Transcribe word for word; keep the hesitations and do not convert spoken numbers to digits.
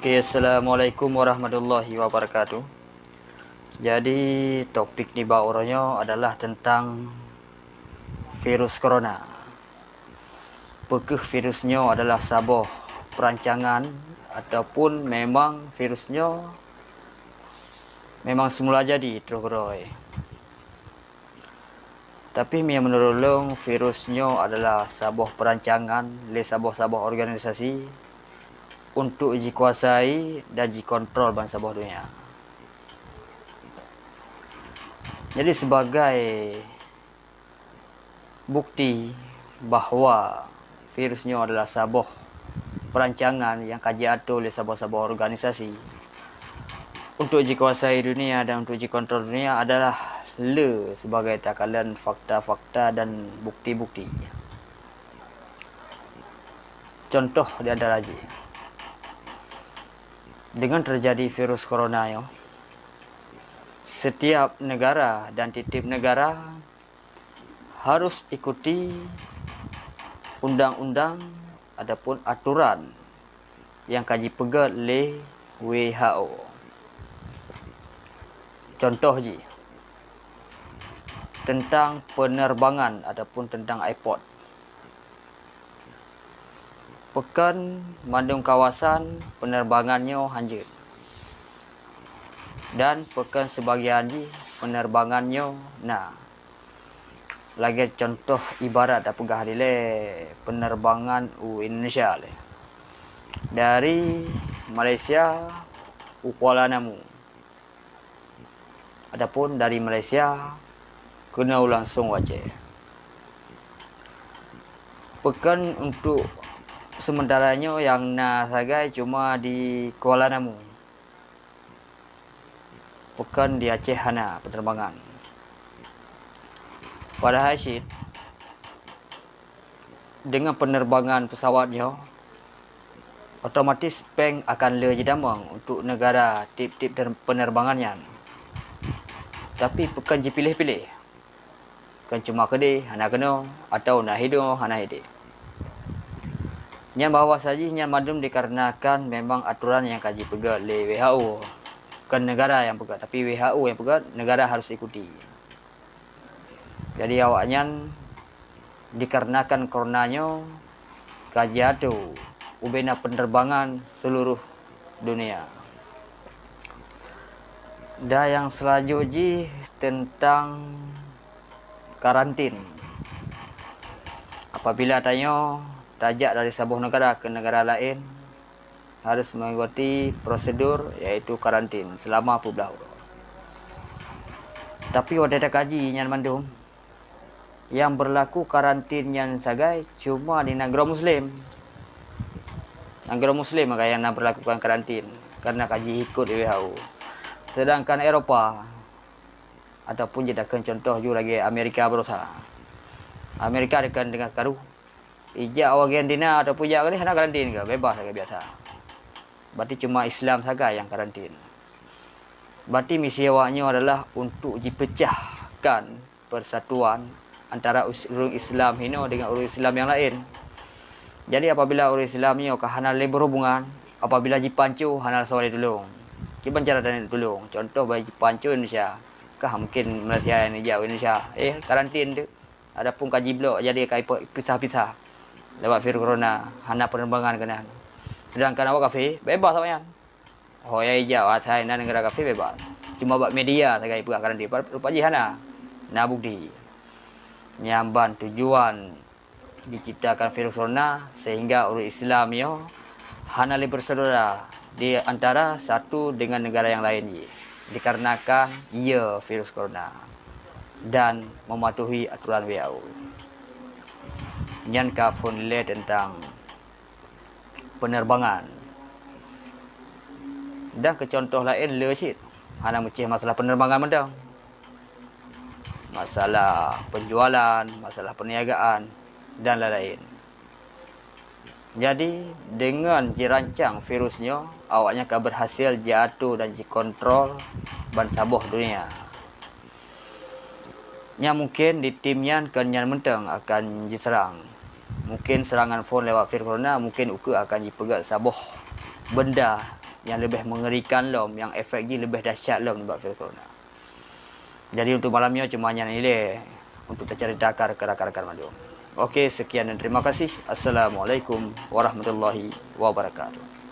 Oke, assalamualaikum warahmatullahi wabarakatuh. Jadi, topik nibak uroe nyoe adalah tentang virus corona. Peukeuh virus nyoe adalah saboh perancangan ataupun memang virus nyoe memang semula jadi troh keudroe. Tapi meunurot lôn, virus nyoe adalah saboh perancangan lé saboh-saboh organisasi untuk jikuasai dan jikontrol bansaboh dunia. Jadi, sebagai bukti bahwa virus nyoe adalah saboh perancangan nyang ka jiatur lé saboh-saboh organisasi untuk jikuasai dunia dan untuk jikontrol dunia adalah le sebagai takalon fakta-fakta dan bukti-bukti. Contoh di antara jih, dengan terjadi virus corona nyoe, setiap negara dan tiep-tiep negara harus ikuti undang-undang ataupun aturan nyang ka jipeugét lé W H O. Contoh jih, tentang penerbangan ataupun tentang airport. Pakon mandum kawasan penerbangan nyoe hanjeuet, dan pakon sibagian jih penerbangan nyoe na. Lagée contoh ibarat tapeugah dilée penerbangan u Indonesia lé, dari Malaysia u Kuala Namu, ataupun dari Malaysia keunoe langsong u Aceh. Pakon untuk sementara nyoe nyang na sagai cuma di Kuala Namu. Pakon di Aceh hana penerbangan. Padahai cit, dengan penerbangan pesawat nyoe, otomatis péng akan le jidamong untuk negara tiep-tiep ter-, penerbangan nyan. Tapi pakon jipiléh-piléh. Kon cuma keudeh hana keunoe, atawa na hidoe hana ideh. Nyan bahwa saji nyan mandum dikarenakan memang aturan nyang ka jipeugét lé W H O. Kon negara nyang peugét, tapi W H O nyang peugét, negara harus ikuti. Jadi awaknyan dikarenakan corona nyoe ka jiatur ubena penerbangan seluruh dunia. Dan nyang selanjut jih tentang karantin. Apabila tanyoe tajak dari saboh negara ke negara laén, harus mengikuti prosedur, yaitu karantin selama peuet blah uroe. Tapi watée takaji nyan mandum, nyang berlaku karantin nyan sagai cuma di nanggroe muslim. Nanggroe muslim nyang na berlakukan karantin karena ka jiikot W H O. Sedangkan Eropa ataupun jeuet takheun contoh ju lagée Amerika baroesa. Amerika deungon karu, ijak u Argentina ataupun ijak keunoe hana karantin keu, bebas lagée biasa. Berarti cuma Islam sagai nyang karantin. Berarti misi awaknyoe adalah untuk jipecahkan persatuan antara us-, ureuëng Islam hinoe dengan ureuëng Islam nyang laén. Jadi apabila ureuëng Islam nyoe ka hana lé berhubungan, apabila jipanco hana soe lé tulông. Kiban cara tanyoe tulông? Contoh bak jipanco Indonesia, kah mungkin Malaysia nyang ijak Indonesia, eh, karantin tu. Adapun ka jiblok jadi ka ipe-, pisah-pisah lewat virus corona, hana penerbangan keunan. Sedangkan awak kafé bebas awaknyan. Ho nyang ijak asai na negara kafé bebas. Cuma bak media sagai peugah karantin, rupa jih hana na bukti. Nyan ban tujuan diciptakan virus corona sehingga ureuëng Islam nyoe hana lé bersaudara di antara satu dengan negara nyang laén jih, dikarenakan ye virus corona dan mematuhi aturan W H O. Nyan ka phon lé tentang penerbangan. Dan keu contoh laén le cit, hana meucéh masalah penerbangan mantong. Masalah penjualan, masalah perniagaan, dan lain-lain. Jadi, deungon jirancang virus nyoe, awaknyan ka berhasil jiatur dan jikontrol bansaboh dunia. Nyang mungken di tim nyan kon nyan mantong akan jiseurang. Mungken seurangan phon lewat virus corona mungken ukeue akan jipeugét saboh benda nyang leubeh meungerikan lom, nyang efek jih leubeh dahsyat lom nibak virus corona. Jadi, untuk malam nyoe cuma nyan ilée untuk teucarita keu rakan-rakan mandum. Oke, sekian dan terima kasih. Assalamualaikum warahmatullahi wabarakatuh.